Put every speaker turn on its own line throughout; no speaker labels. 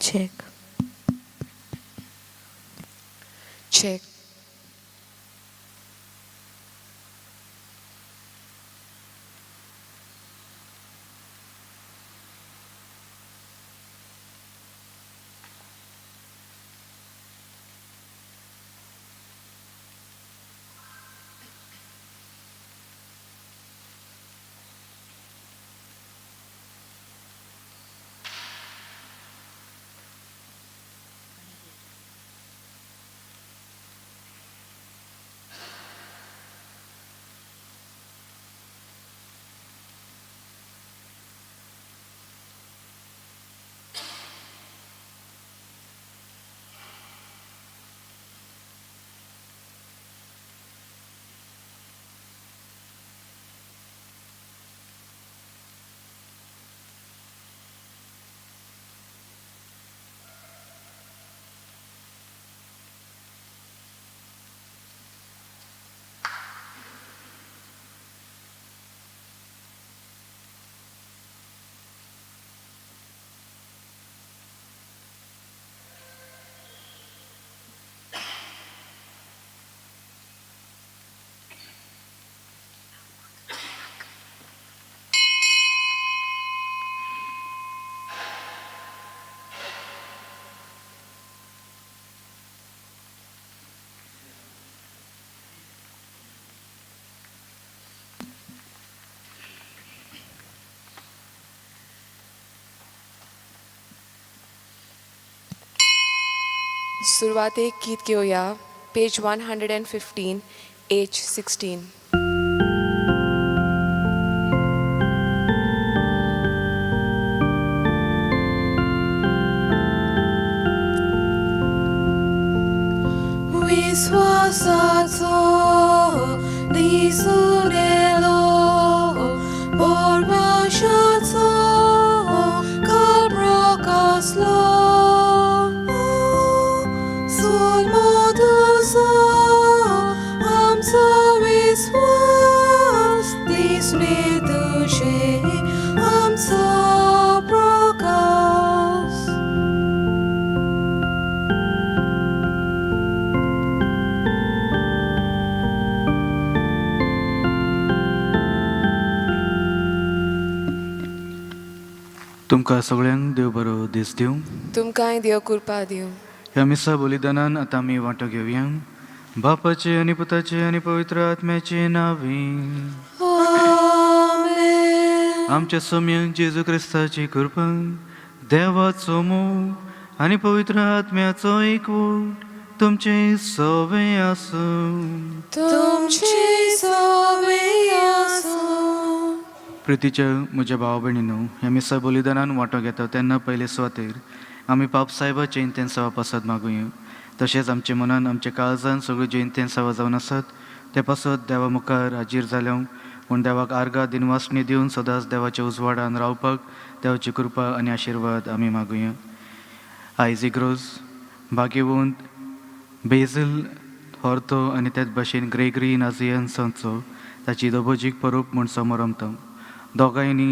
Check.
Check. सुरवातेक गीत घेवया पेज 115 H16.
विश्वासाचो दिसून येलो परमेश्वराचो काल प्रकाशलो सुलमोदुसो आमचो विश्वास दिसणे तुझे आमचो प्रकाश.
तुमकां सगळ्यांक देव बरो दीस दिवं.
तुमकांय देव कृपा दिवं.
ह्या मिसा बलिदानान आतां आमी वांटो घेवया. बापाचे आनी पुताचे आनी पवित्र आत्म्याचे नांवे.
आमेन.
आमच्या सोम्या जेजू क्रिस्ताची कृपा, देवाचो मोग आनी पवित्र आत्म्याचो एकवट तुमचे सवे आसूं.
तुमचे सवे आसूं.
प्रितीच्या म्हज्या भाव भयणीनो, ह्या मिसा बलिदानान वांटो घेता तेन्ना पयले सुवातेर आमी पाप सायबाचे इंतेन्सावा पासत मागुया. तशेंच आमच्या मनान आमच्या काळजान सगळ्यो जे इंतेन्सावा जावन आसात ते पासत देवा मुखार हाजीर जाल्या म्हूण देवाक आर्गां दिनवासणी दिवन सदांच देवाच्या उजवाडान रावपाक देवाची कृपा आनी आशिर्वाद आमी मागुया. आयज इग्रोज भाग्यवंत बेझील होर्तो आनी तेच भाशेन ग्रेगरी नाझियन्सांचो ताची दोबोजीक परोब म्हूण समरमता. दोगांयनी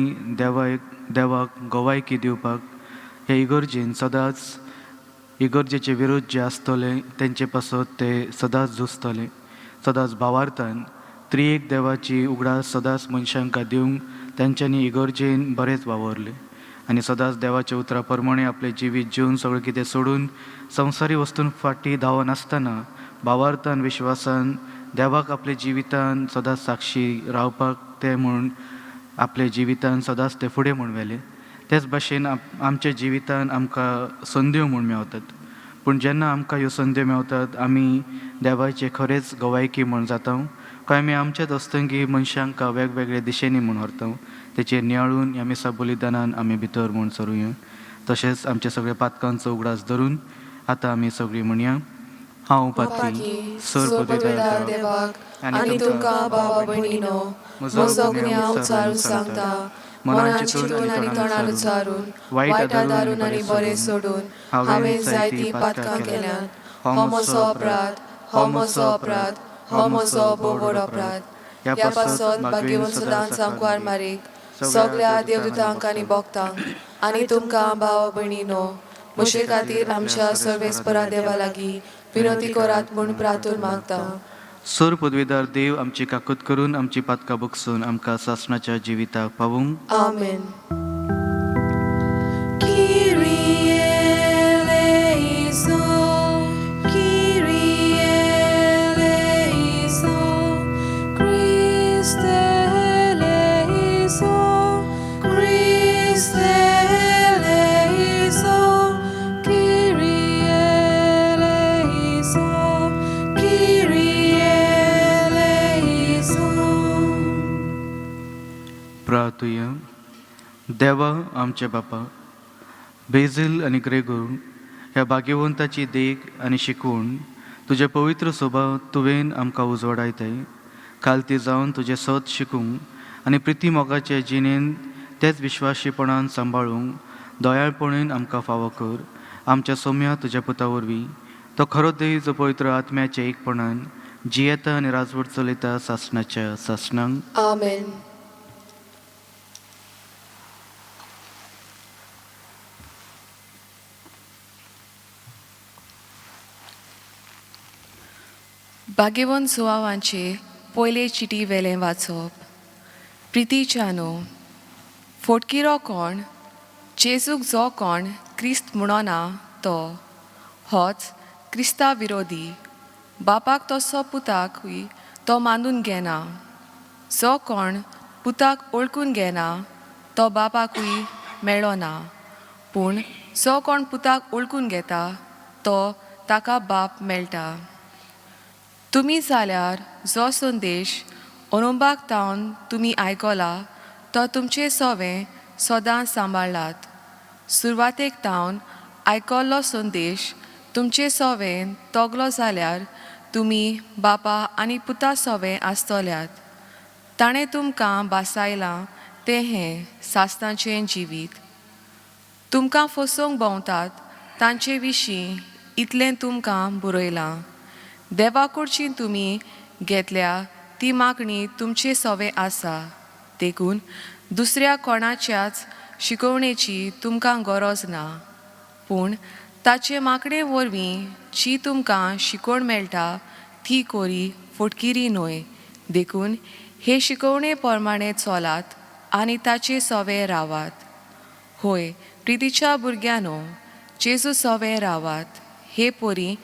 देवाक गोवायकी दिवपाक हे इगर्जेन सदांच इगर्जेचे विरोध जे आसतले तेंचे पासत ते सदांच झुजतले. सदांच भावार्थान त्रिएक देवाची उगडास सदांच मनशांक दिवंक तेंच्यांनी इगर्जेन बरेंच वावरलें आनी सदांच देवाच्या उतरा प्रमाणे आपलें जिवीत जिवन सगळें कितें सोडून संवसारी वस्तून फाटीं धांवनासतना भावार्थान विश्वासान देवाक आपल्या जिवितान सदांच साक्षी रावपाक ते म्हूण आपल्या जिवितान सदांच ते फुडें म्हूण व्हेलें. तेच भाशेन आमच्या जिवितान आमकां संद्यो म्हूण मेवतात, पूण जेन्ना आमकां ह्यो संद्यो मेवतात आमी देवाचे खरेंच गवायकी म्हूण जाता काय आमी आमच्याच अस्तंगी मनशांक वेगवेगळे दिशेनी म्हूण व्हरता तेचेर नियाळून ह्या मिसा बलिदानान आमी भितर म्हूण सरुया. तशेंच आमच्या सगळ्या पातकांचो उगडास धरून आतां आमी सगळीं म्हणया, हांव पातकी
सर्वपवित्र देवाक आनी तुमकां भावा भयणीनो म्हजो गुन्यांव उचारून सांगता, मनान चिंतून आनी तोंडान उचारून, वायट आदारून आनी बरें सोडून हांवें जायतीं पातकां केल्यांत. हो म्हजो अपराध, हो म्हजो अपराध, हो म्हजो भोव अपराध. ह्या पासत भाग्यवंत सदांच आमकां मारीक सगळ्या देवदूतांक आनी भक्तांक आनी तुमकां भावा भयणीनो म्हजे खातीर आमच्या सर्वेस्परा देवा लागीं विनवती करात म्हूण प्रार्थून मागता.
सोर पदवीदार देव आमची काकूत करून आमची पातकां बगसून आमकां सासणाच्या जिविताक पावूंक.
आमेन.
Kyrie eleison, Kyrie eleison, Christe eleison, Christe eleison, Kyrie eleison, Kyrie eleison.
प्रार्थुया. देवा आमच्या बापा, बेझील आनी ग्रेगोर ह्या भाग्यवंताची देख आनी शिकवण तुजे पवित्र स्वभाव तुवें आमकां उजवाडायताय. खालती जावन तुजें सत शिकूंक आनी प्रिती मोगाचे जिणेन तेच विश्वाशीपणान सांबाळूंक दयाळपणेन आमकां फावो कर. आमच्या सोम्या तुज्या पुता वरवीं, तो खरो देव जो पवित्र आत्म्याच्या एकपणान जियेता आनी राजवट चलयता सासणाच्या सासणांक.
आमेन. भाग्यवंत सुवावांचे पयले चिटी वेलें वाचप. प्रितीच्यानो, फोटकिरो कोण जेजूक जो कोण क्रिस्त म्हणना तो होच क्रिस्ता विरोधी. बापाक तसो पुताकूय तो मानून घेना. जो कोण पुताक वळखून घेना तो बापाकूय मेळ्ळो ना, पूण जो कोण पुताक वळखून घेता तो ताका बाप मेळटा. तुमी जाल्यार जो संदेश अणुंबाक तावन तुमी आयकला तो तुमचे सोवें सदां सांबाळ्ळात. सुरवातेक तावन आयकल्लो संदेश तुमचे सोवें तगलो जाल्यार तुमी बापा आनी पुता सोवें आसतल्यात. ताणें तुमकां भासायलां तें हें सासणाचें जिवीत. तुमकां फसोवंक भोंवतात तांचे विशीं इतलें तुमकां बरयलां. देवा कडची तुमी घेतल्या ती मागणी तुमचे सोवें आसा, देखून दुसऱ्या कोणाच्याच शिकवणेची तुमकां गरज ना. पूण ताचे मागणे वरवीं जी तुमकां शिकवण मेळटा ती कोरी फटकिरी न्हय. देखून हे शिकवणे प्रमाणे चलात आनी ताचे सोवे रावात. होय प्रितीच्या भुरग्यांनो, जेजू सोवे रावात. हे परी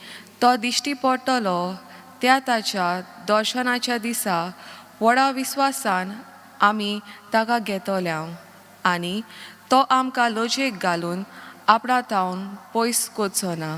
तो दिश्टी पडटलो त्या ताच्या दर्शनाच्या दिसा व्हडा विस्वासान आमी ताका घेतल्या आनी तो आमकां लजेक घालून आपणा तावन पयस करचो ना.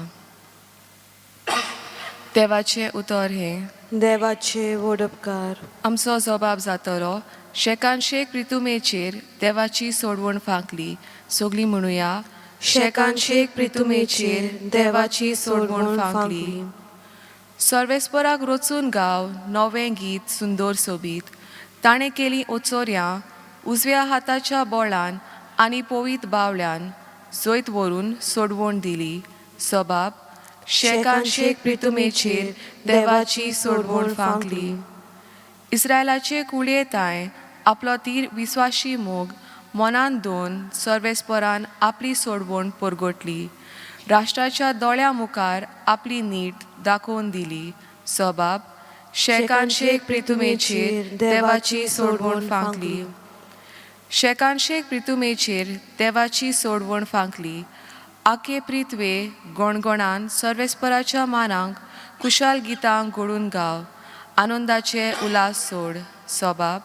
देवाचें उतर हें.
देवाचे वडपकार.
आमचो जबाब जातलो शेकान शेक प्रितुमेचेर देवाची सोडवण फांकली. सगलीं म्हणुया,
शेकान शेक प्रितुमेचेर देवाची सोडवण फांकली.
सर्वेस्पराक रचून गाव नवें गीत सुंदर सोबीत. ताणें केली ओचोर्यां उजव्या हाताच्या बोळान आनी पवीत बावल्यान जैत व्हरून सोडवण दिली. सबाब शेकान शेक प्रितुमेचेर देवाची सोडवण फांकली. इस्रायलाचे कुळये तांय आपलो तीर विस्वाशी मोग मनान दोन सर्वेस्परान आपली सोडवण परगटली. राष्ट्राच्या दोळ्या मुखार आपली नीट दाखोवन दिली. सबाब शेकान शेक प्रितुमेचेर देवाची सोडवण फांकली. शेकान शेक प्रितुमेचेर देवाची सोडवण फांकली. आखे प्रिथवे गणगणान सर्वेस्पराच्या मानांक कुशाल गितां घडून गाव आनंदाचे उल्हास सोड. सबाब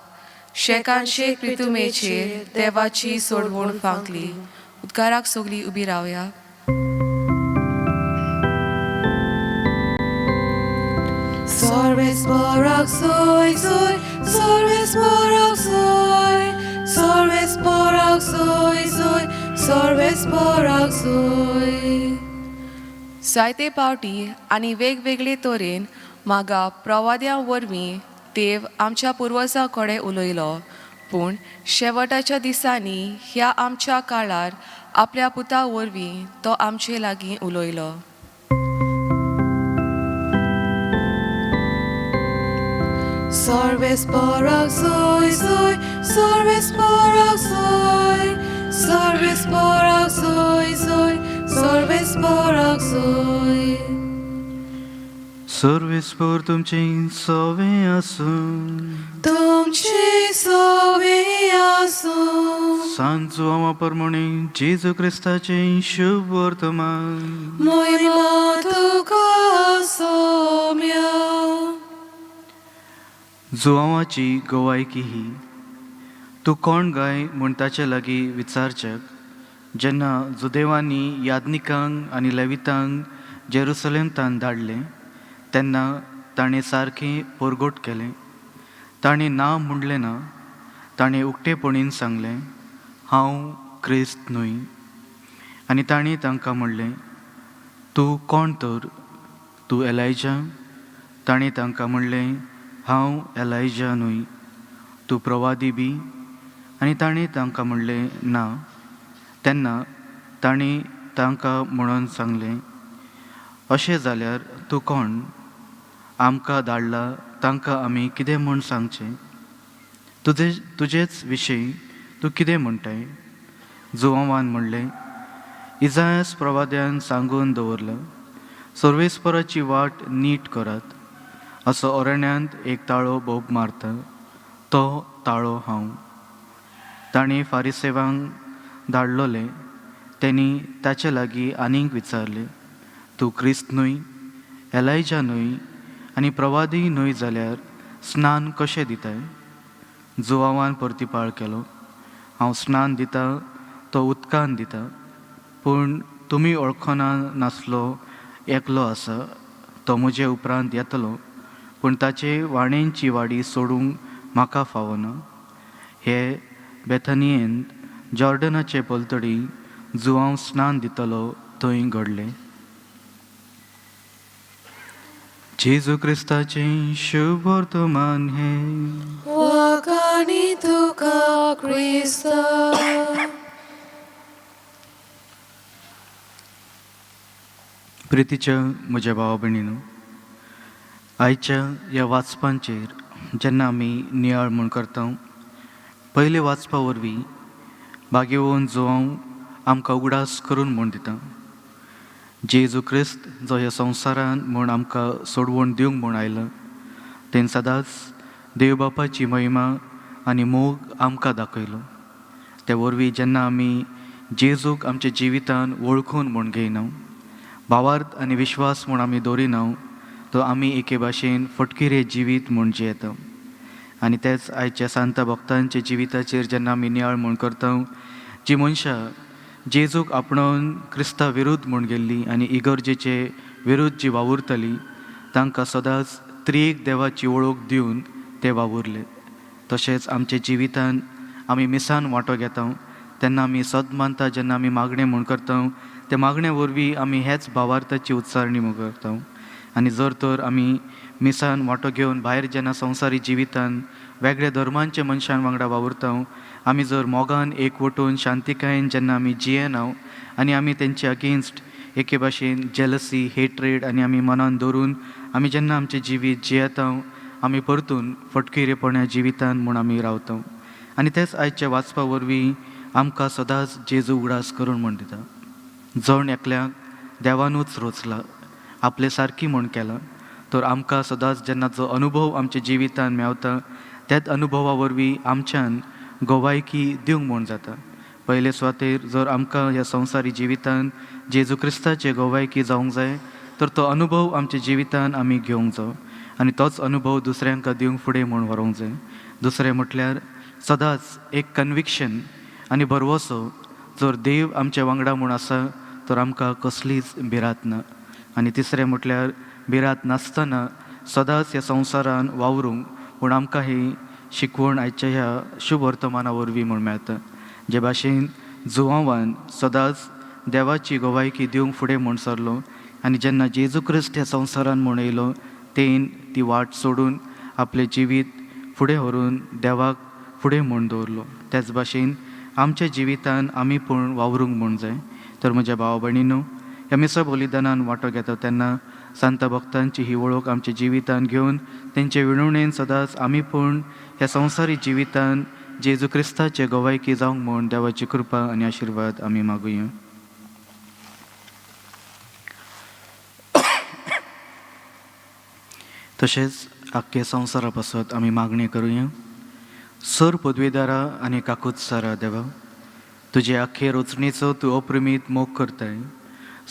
शेकान शेक प्रितुमेचेर देवाची सोडवण फांकली. उदकाराक सगलीं उबी रावया.
Sarves soy soy, sarves soy, sarves soy soy, sarves soy.
जायते पावटी आनी वेगवेगळे तरेन म्हाका प्रवाद्यां वरवीं देव आमच्या पुर्वजां कडेन उलयलो, पूण शेवटाच्या दिसांनी ह्या आमच्या काळार आपल्या पुता वरवीं तो आमचे लागीं उलयलो.
Sarves soy soy, sarves soy, sarves soy soy, सर्वेस्पराक सोय.
सर्वेस्पर तुमचें सवें आसूं.
तुमचे सवे आसूं.
सांत जुआंवा प्रमाणे जेजू क्रिस्ताचें शुभ वर्तमान.
मोहिमा तुका सोम्या.
जुआंवाची गवायकी ही. तूं कोण गाय म्हूण ताचे लागीं विचारचें जेन्ना जुदेवांनी याज्ञिकांक आनी लेवितांक जेरुसलेमतान धाडलें तेन्ना ताणें सारकें परगट केलें. ताणें ना म्हणलें ना. ताणें उक्तेपणीन सांगलें, हांव क्रिस्त न्हय. आनी ताणें तांकां म्हणलें, तूं कोण तर? तूं एलायजा? ताणें तांकां म्हणलें, हांव एलायजा न्हय. तूं प्रवादी बी? आनी ताणें तांकां म्हणलें, ना. तेन्ना ताणें तांकां म्हणून सांगलें, अशें जाल्यार तूं कोण? आमकां धाडला तांकां आमी कितें म्हूण सांगचें? तुजे तुजेच विशीं तूं कितें म्हणटाय? जुवांवान म्हणलें, इजायस प्रवाद्यान सांगून दवरलां, सर्वेस्पराची वाट नीट करात, असो अरण्यांत एक ताळो बोब मारता, तो ताळो हांव. ताणें फारिसेवांक धाडलोले तेणी ताचे लागीं आनीक विचारलें, तूं क्रिस्त न्हय, एलायजा न्हय आनी प्रवादी न्हय जाल्यार स्नान कशें दिताय? जुवांवान परतिपाळ केलो, हांव स्नान दिता तो उदकान दिता, पूण तुमी वळखना नासलो एकलो आसा, तो म्हजे उपरांत येतलो, पूण ताचे वाणेंची वाडी सोडूंक म्हाका फावना. हे बेथनियेंत जॉर्डनाचे पलतडी जुवांव स्नान दितलो थंय घडलें. जेजू क्रिस्ताचें शुभ वर्तमान हें.
वाखाणी तुका क्रिस्ता.
प्रितीच्या म्हज्या भावा भयणीनो, आयच्या ह्या वाचपांचेर जेन्ना आमी नियाळ म्हूण करता, पयले वाचपा वरवीं भाग्यवंत जुवांव आमकां उगडास करून म्हूण दिता, जेजू क्रिस्त जो ह्या संवसारान म्हूण आमकां सोडवण दिवंक म्हूण आयला, तेणें सदांच देव बापाची महिमा आनी मोग आमकां दाखयलो. ते वरवीं जेन्ना आमी जेजूक आमच्या जिवितान वळखून म्हूण घेयना, भावार्थ आनी विश्वास म्हूण आमी दवरिना, तो आमी एके भाशेन फटकिरे जिवीत म्हूण जियेता. आनी तेच आयच्या सांता भक्तांच्या जिविताचेर जेन्ना आमी नियाळ म्हूण करता, जी मनशां जेजूक आपणावन क्रिस्ता विरुद्ध म्हूण गेल्ली आनी इगर्जेचे विरुद्ध जी वावुरताली, तांकां सदांच त्रिएक देवाची वळख दिवन ते वावुरले. तशेंच आमच्या जिवितान आमी मिसान वांटो घेता तेन्ना आमी सद मानता, जेन्ना आमी मागणें म्हूण करता, ते मागणे वरवीं आमी हेच भावार्थाची उच्चारणी म्हूण करता. आनी जर तर आमी मिसान वांटो घेवन भायर जेन्ना संवसारी जिवितान वेगळ्या धर्मांच्या मनशां वांगडा वावुरता, आमी जर मोगान एकवटून शांतिकायेन जेन्ना आमी जियेना आनी आमी तेंचे अगेन्स्ट एके भाशेन जेलसी, हेट्रेड आनी आमी मनान दवरून आमी जेन्ना आमचें जिवीत जियेता, आमी परतून फटकिरेपणा जिवितान म्हूण आमी रावता. आनी तेच आयच्या वाचपा वरवीं आमकां सदांच जेजू उगडास करून म्हूण दिता, जण एकल्याक देवानूच रोचला, आपले सारकी म्हूण केलां, तर आमकां सदांच जेन्ना जो अनुभव आमच्या जिवितान मेवता, त्याच अनुभवा वरवीं आमच्यान गोवायकी दिवंक म्हूण जाता. पयले सुवातेर जर आमकां ह्या संवसारी जिवितान जेजू क्रिस्ताचे गोवायकी जावंक जाय, तर तो अनुभव आमच्या जिवितान आमी घेवंक जावो आनी तोच अनुभव दुसऱ्यांक दिवंक फुडें म्हूण व्हरूंक जाय. दुसरें म्हटल्यार सदांच एक कन्विक्शन आनी भरवसो, जर देव आमच्या वांगडा म्हूण आसा तर आमकां कसलीच भिरांत ना. आनी तिसरें म्हटल्यार भिरांत नासतना सदांच ह्या संवसारान वावरूंक पूण आमकां ही शिकवण आयच्या ह्या शुभ वर्तमाना वरवीं म्हूण मेळटा. जे भाशेन जुवांवान सदांच देवाची गोवायकी दिवंक फुडें म्हूण सरलो आनी जेन्ना जेजू क्रिस्त ह्या संवसारान म्हूण येयलो, तेन ती वाट सोडून आपलें जिवीत फुडें व्हरून देवाक फुडें म्हूण दवरलो. त्याच भाशेन आमच्या जिवितान आमी पूण वावरूंक म्हूण जाय. तर म्हज्या भाव भयणीनो, ह्या मिसा बलिदानान वांटो घेता तेन्ना सांता भक्तांची ही वळख आमच्या जिवितान घेवन तेंचे विणवणेन सदांच आमी पूण ह्या संवसारी जिवितान जेजू क्रिस्ताचे गोवायकी जावंक म्हूण देवाची कृपा आनी आशिर्वाद आमी मागुया. तशेंच आख्खे संवसारा पासत आमी मागणी करुया. सर पदवेदारा आनी काकूत सारा देवा, तुजे आख्खे रचणेचो तूं अप्रमीत मोग करताय.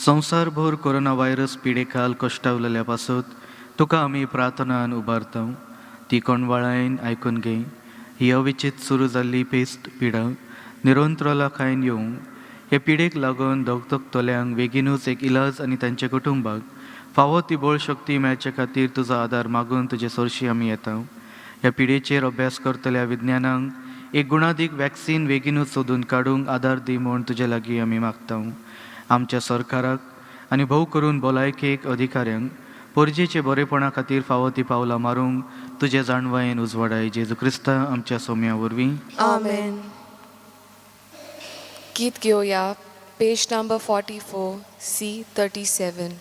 संवसारभर कोरोना व्हायरस पिडेखाल कश्टावलेल्या पासत तुका आमी प्रार्थनान उबारता. ती कोणवाळायन आयकून घे. ही अविचीत सुरू जाल्ली पेस्ट पिडा निरंतराला खायन येवं. हे पिडेक लागून दगदगतल्यांक बेगीनूच एक इलाज आनी तांच्या कुटुंबाक फावो ती बळ शक्ती मेळचे खातीर तुजो आदार मागून तुजे सरशी आमी येता. ह्या पिडेचेर अभ्यास करतल्या विज्ञानांक एक गुणादीक वॅक्सीन बेगीनूच सोदून काडूंक आदार दी म्हूण तुजे लागीं आमी मागता. आमच्या सरकाराक आनी भोव करून भलायकेक अधिकाऱ्यांक परजेचे बरेपणा खातीर फावो ती पावलां मारूंक तुजे जाणवायेन उजवाडाय. जेजू क्रिस्ता आमच्या सोम्या वरवीं.
आमेन. गीत घेवया पेज नंबर 44 C 37.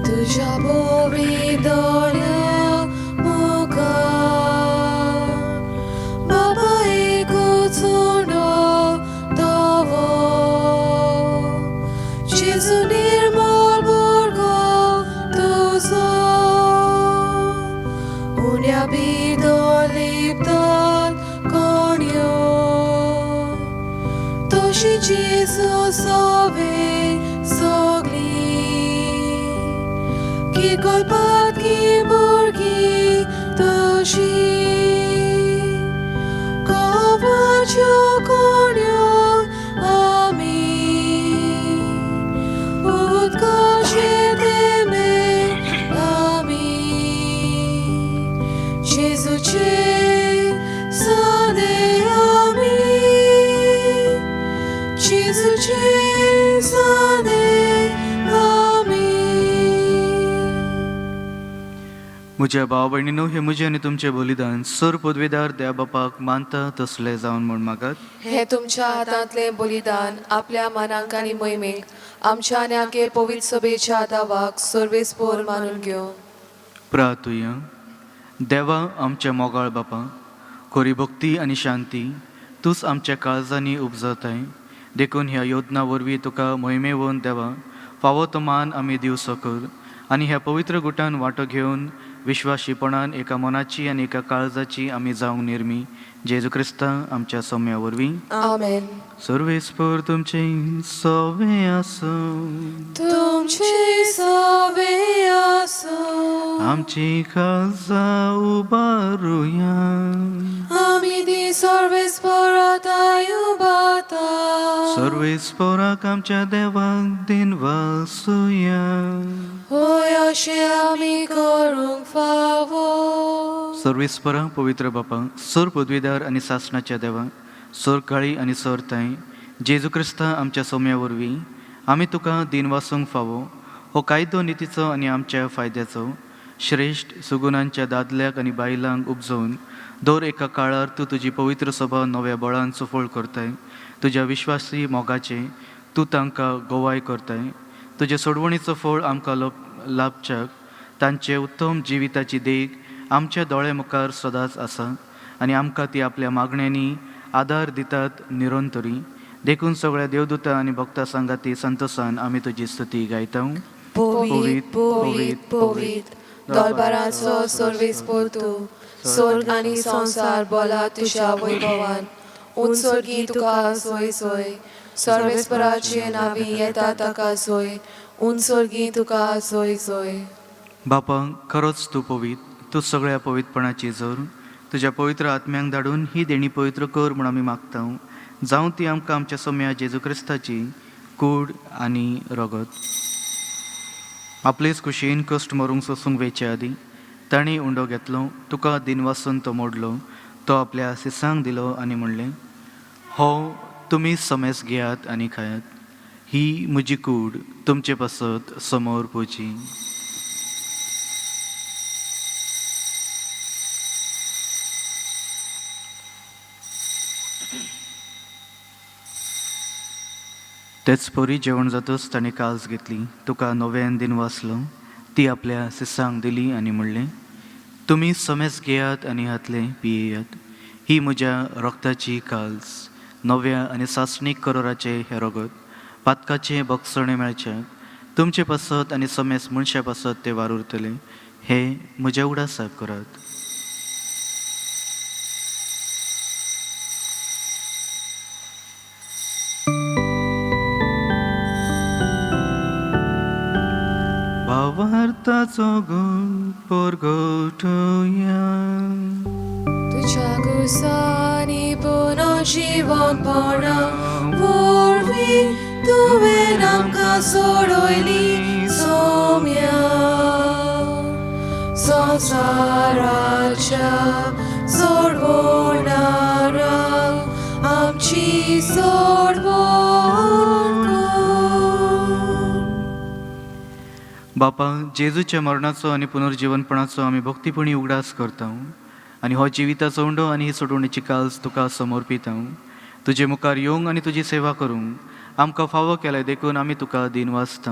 तुझ्या बोवी दोळ्या मुखार बाबा एकूच उंडो धवो, जेजू निर्मळ भुरगो तुजो, उण्या भितर लिपतात कोणयो, तशी जेजू सोवे सगळी, की कळपात की भुरगीं तशी, कवाच्यो कोण्यो आमी, उदकाचे तेंबे आमी, जेजूचे सादे आमी, जेजूचे सादे आमी.
म्हज्या भाव भयणीनो, हे म्हजें आनी तुमचें बलिदान सर पदवेदार देवा बापाक मानता तसलें जावन म्हूण मागात.
हे तुमच्या हातांतलें बलिदान आपल्या मनांक आनी मोहिमेक आमच्या आनी आगे पवित्र सभेच्या दावाक सर्वेस्पोर मानून घेवं.
प्रार्थुया. देवा आमच्या मोगाळ बापा, खरी भक्ती आनी शांती तूंच आमच्या काळजांनी उपजताय. देखून ह्या योजना वरवीं तुका मोहिमेवन देवा फावो तो मान आमी दिवचो कर आनी ह्या पवित्र गुटान वांटो घेवन विश्वाशीपणान एका मनाची आनी एका काळजाची आमी जावंक निर्मी. जेजू क्रिस्ता आमच्या सोम्या वरवीं.
आमेन.
सर्वेस्पर तुमचें सवे आसूं.
तुमचे सवे आसूं.
आमची काळजां उबारुया.
आमी ती सर्वेस्पोराताय उबाता.
सर्वेस्पराक आमच्या देवाक दिन वासुया.
होय, अशें आमी करूंक फावो.
सर्वेस्परा, पवित्र बापा, सर पदवीदार आनी सासणाच्या देवा, सर काळी आनी सर ताई, जेजू क्रिस्ता आमच्या सोम्या वरवीं आमी तुका दिन वासूंक फावो हो कायदो नितीचो आनी आमच्या फायद्याचो श्रेश्ठ सुगुणांच्या दादल्याक आनी बायलांक उपजोवन दर एका काळार तूं तुजी पवित्र सभा नव्या बळान सुफळ करताय. तुज्या विश्वासी मोगाचें तूं तांकां गवाय करताय. तुजे सोडवणीचो फळ आमकां लाभच्याक तांचे उत्तम जिविताची देख आमच्या दोळे मुखार सदांच आसा आनी आमकां ती आपल्या मागण्यांनी आदार दितात निरंतरी. देखून सगळ्या देवदूता आनी भक्ता सांगाती संतोसान आमी तुजी स्तुती गायता.
पवित्र, पवित्र, पवित्र, दरबाराचो सर्वेस्पोर तूं, स्वर्ग आनी संवसार बोला तुज्या वैभवान. उंचोर्गी तुका सोय सोय, सर्वेस्पराचे नावी येता ताका सोय, उंचोर्गी तुका सोय सोय.
बापा, खरोच तूं पवित्र, तूं सगळ्या पवित्रपणाची जर. तुज्या पवित्र आत्म्यांक धाडून ही देणी पवित्र कर म्हूण आमी मागता. जावं ती आमकां आमच्या सोम्या जेजू क्रिस्ताची कूड आनी रगत. आपलेच कुशीन कश्ट मरूंक सोसूंक वेचे आदीं तांणी उंडो घेतलो, तुका दिनवासून तो मोडलो, तो आपल्या सिसांक दिलो आनी म्हणलें, हो तुमी समेस घेयात आनी खायात. ही म्हजी कूड तुमचे पासत समोर पोची. तेच परी जेवण जातच ताणें काल्स घेतली, तुका नव्यान दिन वाचलो, ती आपल्या सिसांक दिली आनी म्हणलें, तुमी समेस घेयात आनी हातलें पियेयात. ही म्हज्या रक्ताची काल्स नव्या आनी सासणीक करोराचें हें रगत पातकाचें बगसणें मेळचें तुमचे पासत आनी समेस मनशा पासत तें वार उरतलें हें म्हज्या उडासाक करात. भावार्थाचो गुण परगटुया.
तुज्या गुसानी पुनर्जीवनपणा वरवीं तुवें आमकां सोडयली सोम्या. संवसाराच्या सोडवणारा आमची सोडवण कर.
बापा, जेजूच्या मरणाचो आनी पुनर्जीवनपणाचो आमी भक्तीपणी उगडास करता आनी हो जिविताचो उंडो आनी ही सोडवणेची काल्स तुका समर्पिता. तुजे मुखार येवंक आनी तुजी सेवा करूंक आमकां फावो केलें देखून आमी तुका दीन वाचता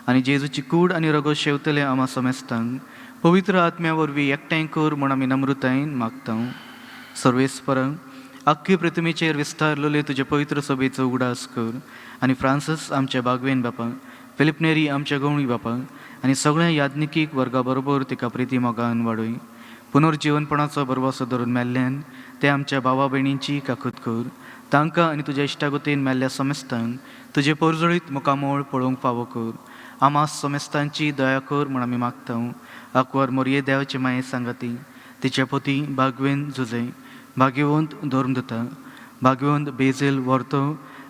आनी जेजूची कूड आनी रगत शेवतले आमा समेस्तांक पवित्र आत्म्या वरवीं एकठांय कर म्हूण आमी नम्रतायेन मागता. सर्वेस्परांक आख्खी पृथ्वीचेर विस्तारलेले तुजे पवित्र सभेचो उगडास कर आनी फ्रांसीस आमच्या बागवेन बापा, फिलीप नेरी आमच्या गवळी बापा आनी सगळ्या याज्ञिकीक वर्गा बरोबर तिका प्रिती मोगान वाडय. पुनर्जीवनपणाचो भरवसो धरून मेल्ल्यान ते आमच्या भावा भयणींची काकूत कर. तांकां आनी तुज्या इश्टागतीन मेल्ल्या समेस्तांक तुजें परजळीत मुखामळ पळोवंक फावो कर. आमा समेस्तांची दया कर म्हूण आमी मागता. आकवार मोरये देवाचे माये सांगाती तिच्या पोती बागवेन जुजे, भाग्यवंत धर्मदुता, भाग्यवंत बेझील वर्तो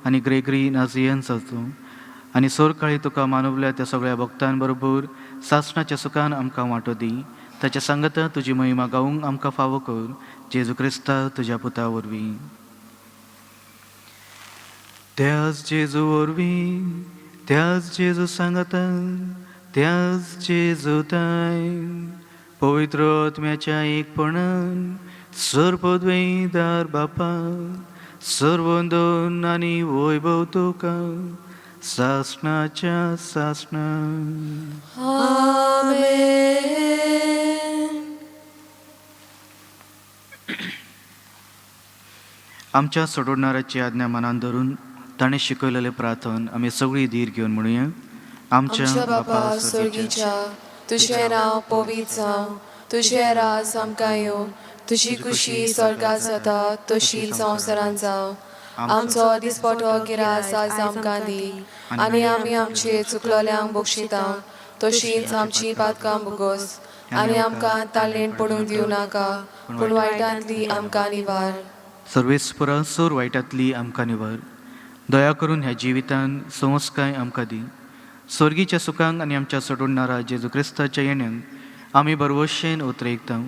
आनी ग्रेगरी नाझियन्साचो आनी सोरकाळी तुका मानवल्या त्या सगळ्या भक्तांबरोबर सासणाच्या सुखान आमकां वांटो दी. ताच्या सांगता तुजी महिमा गावूंक आमकां फावो कर, जेजू क्रिस्ता तुज्या पुता वरवीं. त्याच जेजू वरवीं, त्याच जेजू सांगता, त्याच जेजू ताय पवित्र आत्म्याच्या एकपणान सर्वद्वैदार बापा, सर्वंदन आनी वैभव तुका सासणाच्या सासणा.
आमेन.
आमच्या सोडवणाराची आज्ञा मनान धरून ताणें शिकयलेलें प्रार्थन आमी सगळीं धीर घेवन म्हणुया.
आमच्या बापा स्वर्गीच्या, तुजें नांव पवित्र जावं, तुजें राज आमकां येवं, तुजी खुशी स्वर्गात जाता तशी संवसारांत जावं. आमचो दिसपटो गिरास आज आमकां दी आनी आमी आमचे चुकलोल्यांक बक्षिता तशींच आमची पातकां भोगोस आनी आमकां तालेंत पडूंक दिवं नाका, पूण वायटांतली आमकां निवार.
सर्वेस्परा, सोर वायटांतली आमकां निवार. दया करून ह्या जिवितान संस्काय आमकां दी. स्वर्गीच्या सुखांक आनी आमच्या सोडवणारा जेजू क्रिस्ताच्या येण्याक आमी बरवशेन उतरेकता.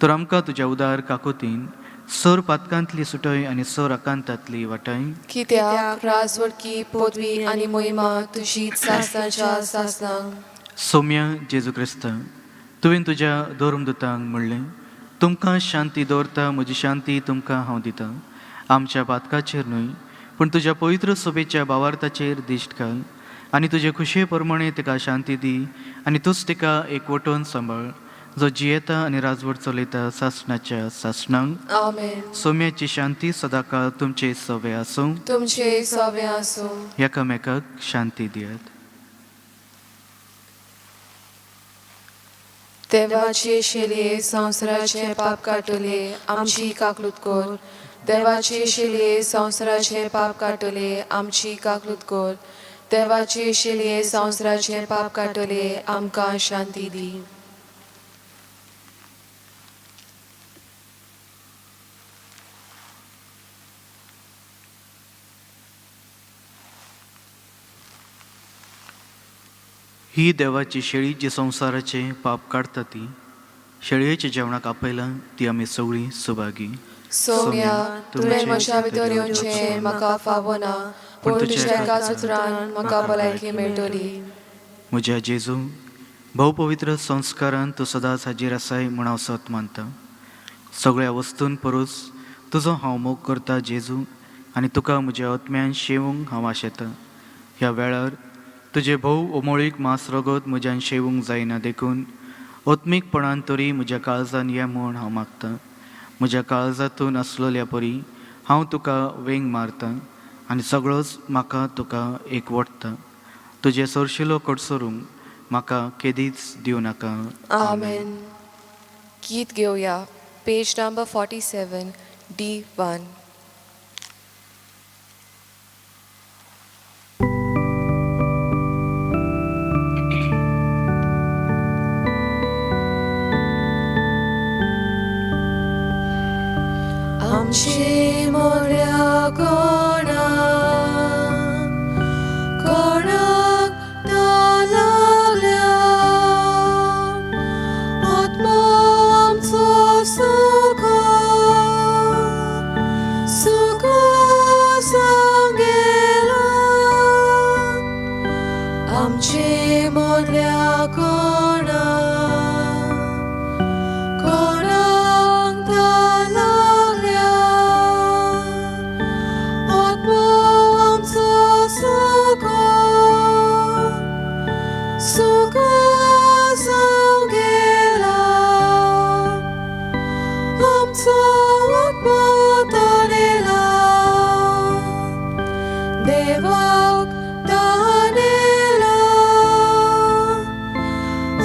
तर आमकां तुज्या उदार काकोतीन सोर पातकांतली सुटय आनी सोर आकांतांतली वाटाय.
कित्याक राजवटकी पदवी आनी मोहिमा तुजी सासणाच्या सासणांक.
सोम्या जेजू क्रिस्ता, तुवें तुज्या धर्मदुतांक म्हणलें, तुमकां शांती दवरता, म्हजी शांती तुमकां हांव दितां. आमच्या पातकाचेर न्हय पूण तुज्या पवित्र सभेच्या भावार्थाचेर दिश्ट घाल आनी तुजे खुशये प्रमाणे तिका शांती दी आनी तूंच तिका एकवटून सांबाळ, जो जियेता आनी राजवट चलयता सासणाच्या सासणांक.
आमेन.
सोम्याची शांती सदांकाळ तुमचे सवे आसूं.
तुमचे सवे आसूं.
एकामेकाक शांती दियात.
देवाचे शेलये संवसाराचे पाप काडटले आमची काकलूत कर. देवाचे शेलये संवसाराचे पाप काडटले आमची काकलूत कर. देवाचे शेलये संवसाराचे पाप काडटले आमकां शांती दी.
ही देवाची शेळी जी संवसाराचे पाप काडटा ती शेळयेच्या जेवणाक आपयला ती आमी सगळीं सुभागी.
सोम्या, तुवें म्हज्या भितर येवचें म्हाका फावना, पूण तुज्या एकाच उतरान म्हाका भलायकी मेळटली.
म्हज्या जेजू, भोवपवित्र संस्कारान तूं सदांच हाजीर आसाय म्हूण हांव सत मानता. सगळ्या वस्तून परस तुजो हांव मोग करता जेजू, आनी तुका म्हज्या आत्म्यान शेवूंक हांव आशेतां. ह्या वेळार तुजें भोव ओमोळीक मांस रगत म्हज्यान शेवूंक जायना देखून आत्मीकपणान तरी म्हज्या काळजान ये म्हूण हांव मागतां. म्हज्या काळजातून आसलोल्या परी हांव तुका वेंग मारतां आनी सगळोच म्हाका तुका एकवटता. तुजें सरशिलो कडसरूंक म्हाका केदीच दिवं नाका.
आमेन. गीत घेवया, पेज नंबर 47, D1. आमची मोऱ्या कोणा कोणाक ना लागल्या, आत्मो आमचो सुखो सुखो सांगेला. आमचे मोडल्या कोणा कोणाक ना लागल्या, आत्मो आमचो सुखो सुखो सांगेला. आमचो आत्मो तानेला, देवाक तानेला.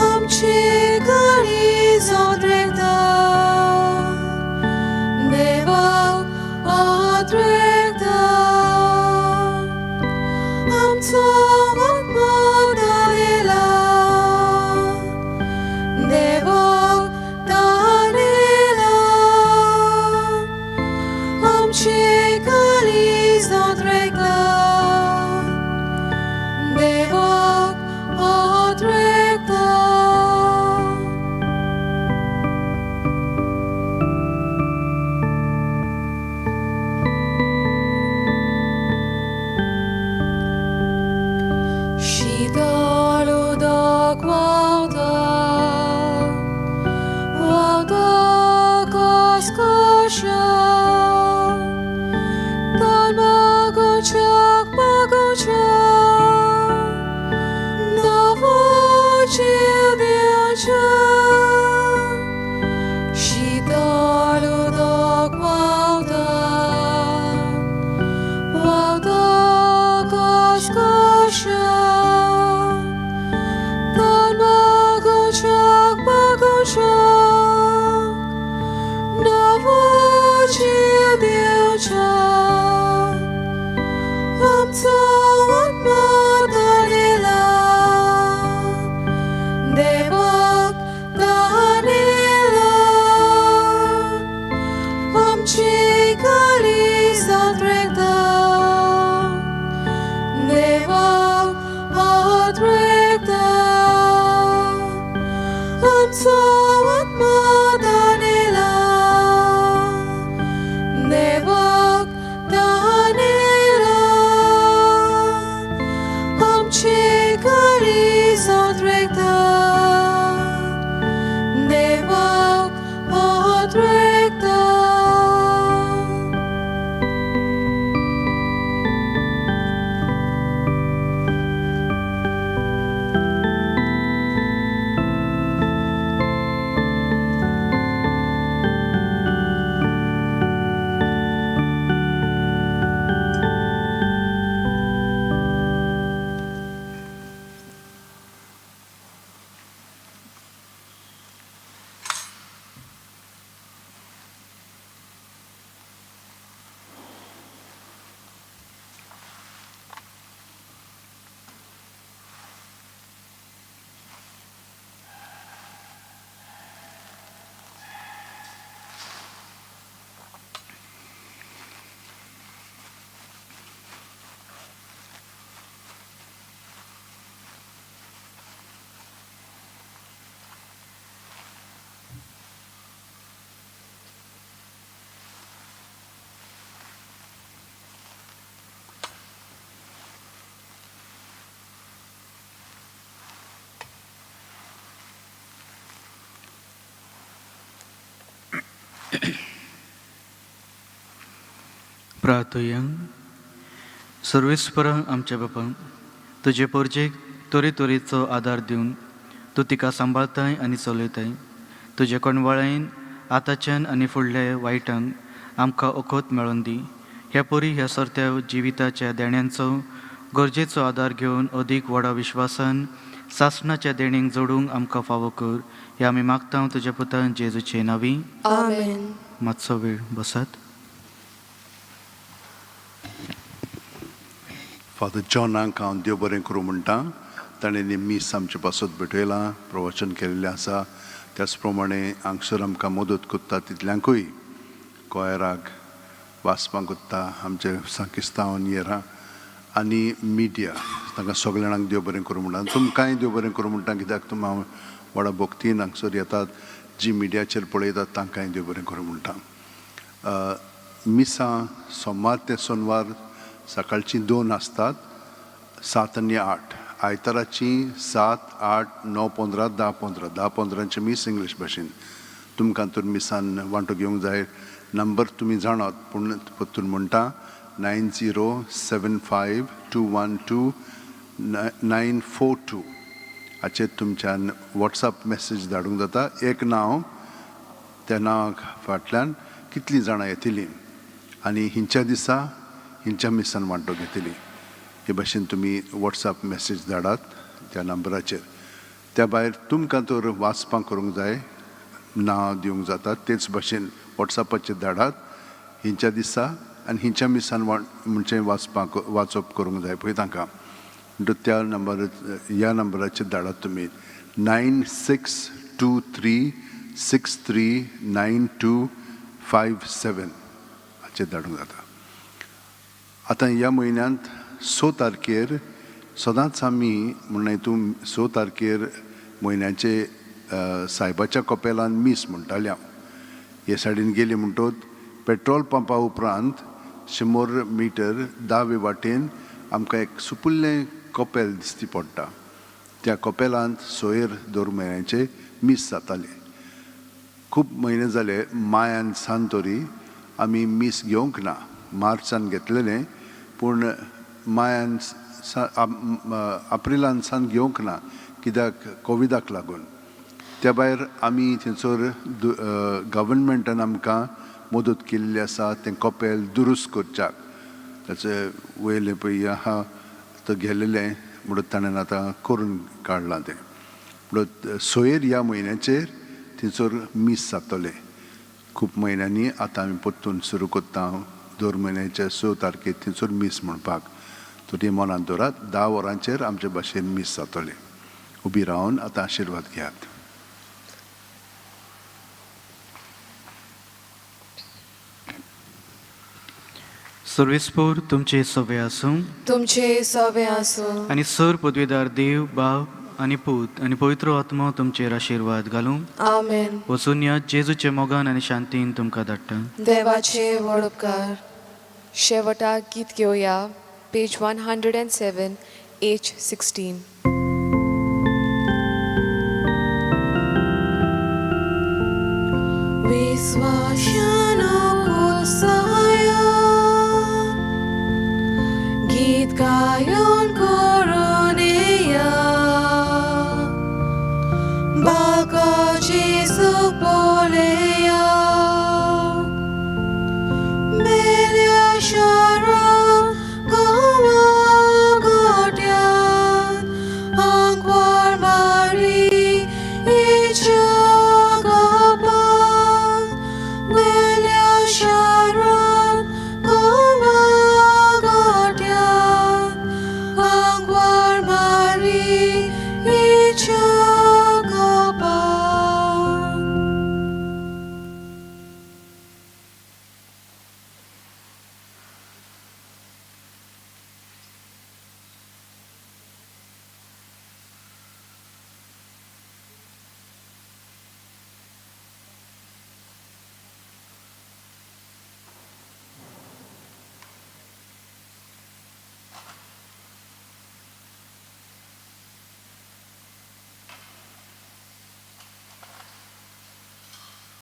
आमची काळीज ओद्रेकता, देवाक ओद्रेकता. आमचो आत्मो तानेला, देवाक तानेला. आमची काळीज ओद्रेकता, देवाक ओद्रेकता. शीतळ उदक व्हांवता, व्हांवता कसकशा, तान मागोवच्याक मागोवच्याक नवो जीव दिवच्या. शीतळ उदक व्हांवता, व्हांवता कसकशा, तान मागोवच्याक मागोवच्याक नवो जीव दिवच्या. आमचो आत्मो तानेला, देवाक तानेला. आमची काळीज ओद्रेकता, देवाक ओद्रेकता. आमचो आत्मो तानेला, देवाक तानेला. आमची काळीज ओद्रेकता, देवाक ओद्रेकता.
प्रार्थुया. सर्वेस्पर आमच्या बापा, तुजे पोरजेक तरेतरेचो आदार दिवन तूं तिका सांबाळताय आनी चलयताय. तुजे कोणवाळायेन
आतांच्यान आनी फुडल्या वायटांक आमकां ओखोत मेळोन दी. ह्या परी ह्या सरत्या जिविताच्या देण्यांचो गरजेचो आदार घेवन अदीक व्हडा विश्वासान सासणाच्या देणींक जोडूंक आमकां फावो कर. हे आमी मागता तुज्या पुतान जेजूचे नांवी.
आमेन.
मातसो वेळ बसात.
फादर जॉनाक हांव देव बरें करूं म्हणटा. ताणें मीस आमचे पासत भेटयलां, प्रवचन केल्लें आसा. त्याच प्रमाणे हांगसर आमकां मदत करता तितल्यांकूय, कोयराक वाचपाक कोत्ता आमचे सांकिस्तांव येरा आनी मिडिया, तांकां सगल्या जाणांक देव बरें करूं म्हणटा. तुमकांय देव बरें करूं म्हणटा, कित्याक तुमी हांव व्हडा भक्तीन हांगसर येतात, जी मिडियाचेर पळयतात तांकांय देव बरें करूं म्हणटा. मिसां सोमार ते सोनवार सकाळचीं 2 आसतात, 7 आनी 8. आयताराचीं 7, 8, 9, 15, 10, 15. 10, 15 मीस इंग्लीश भाशेन. तुमकां तर मिसान वांटो घेवंक जाय, नंबर तुमी जाणात, पूण परतून म्हणटा 9075 212 942. हाचेर तुमच्यान वॉट्सएप मॅसेज धाडूंक जाता. एक नांव, त्या नांवाक फाटल्यान कितलीं जाणां येतलीं आनी हिंच्या दिसा हिंच्या मिसान वांटो घेतली, हे भाशेन तुमी वॉट्सएप मॅसेज धाडात त्या नंबराचेर. त्या भायर तुमकां तर वाचपां करूंक जाय, नांव दिवंक जाता, तेच भाशेन वॉट्सएपाचेर धाडात हिंच्या दिसा आनी हिंच्या मिसान म्हणजे वाचपाक वाचप करूंक जाय पळय तांकां, म्हणटकच त्या नंबर ह्या नंबराचेर धाडात तुमी 9623 63 92 57 हाचेर धाडूंक जाता. आतां ह्या म्हयन्यांत 6 तारखेर सदांच आमी म्हणून हितून 6 तारखेर म्हयन्याचे सायबाच्या कपेलान मीस म्हणटाले हांव. हे सायडीन गेली म्हणटकच पेट्रोल पंपा उपरांत 100 मिटर दावे वाटेन आमकां एक सुपुल्लें कपेल दिसती पडटा. त्या कपेलांत सोयर दर म्हयन्याचे मीस जातालें. खूब म्हयने जाले मायान सान तरी आमी मीस घेवंक ना. मार्चान घेतलेलें, पूण मायान एप्रिलान सान घेवंक ना, कित्याक कोविडाक लागून. त्या भायर आमी थंयसर गव्हर्नमेंटान आमकां मदत केल्ली आसा तें कपेल दुरुस्त करच्याक. ताचे वयलें पळय आहा तो गेलेलें म्हणून ताणें आतां करून काडलां तें. म्हणून सोयर ह्या म्हयन्याचेर थंयसर मीस जातलें. खूब म्हयन्यांनी आतां आमी परतून सुरू करता दर म्हयन्याच्या 6 तारखेर थंयसर मीस म्हणपाक. तर ती मनांत दवरात, 10 वरांचेर आमचे भाशेन मीस जातलें. उबी रावन आतां आशिर्वाद घेयात.
सर्वेस्पोर तुमचे सवे आसूं.
तुमचे सवे आसूं.
आनी सर पदवेदार देव बाप आनी पूत आनी पवित्र आत्मो तुमचेर आशिर्वाद घालूं.
आमेन.
वचून या जेजूचे मोगान आनी शांतीन तुमकां धाडटा.
देवाचे व्हड उपकार. शेवटाक गीत घेवया, पेज 107, H16. विश्वाशानो कोसा.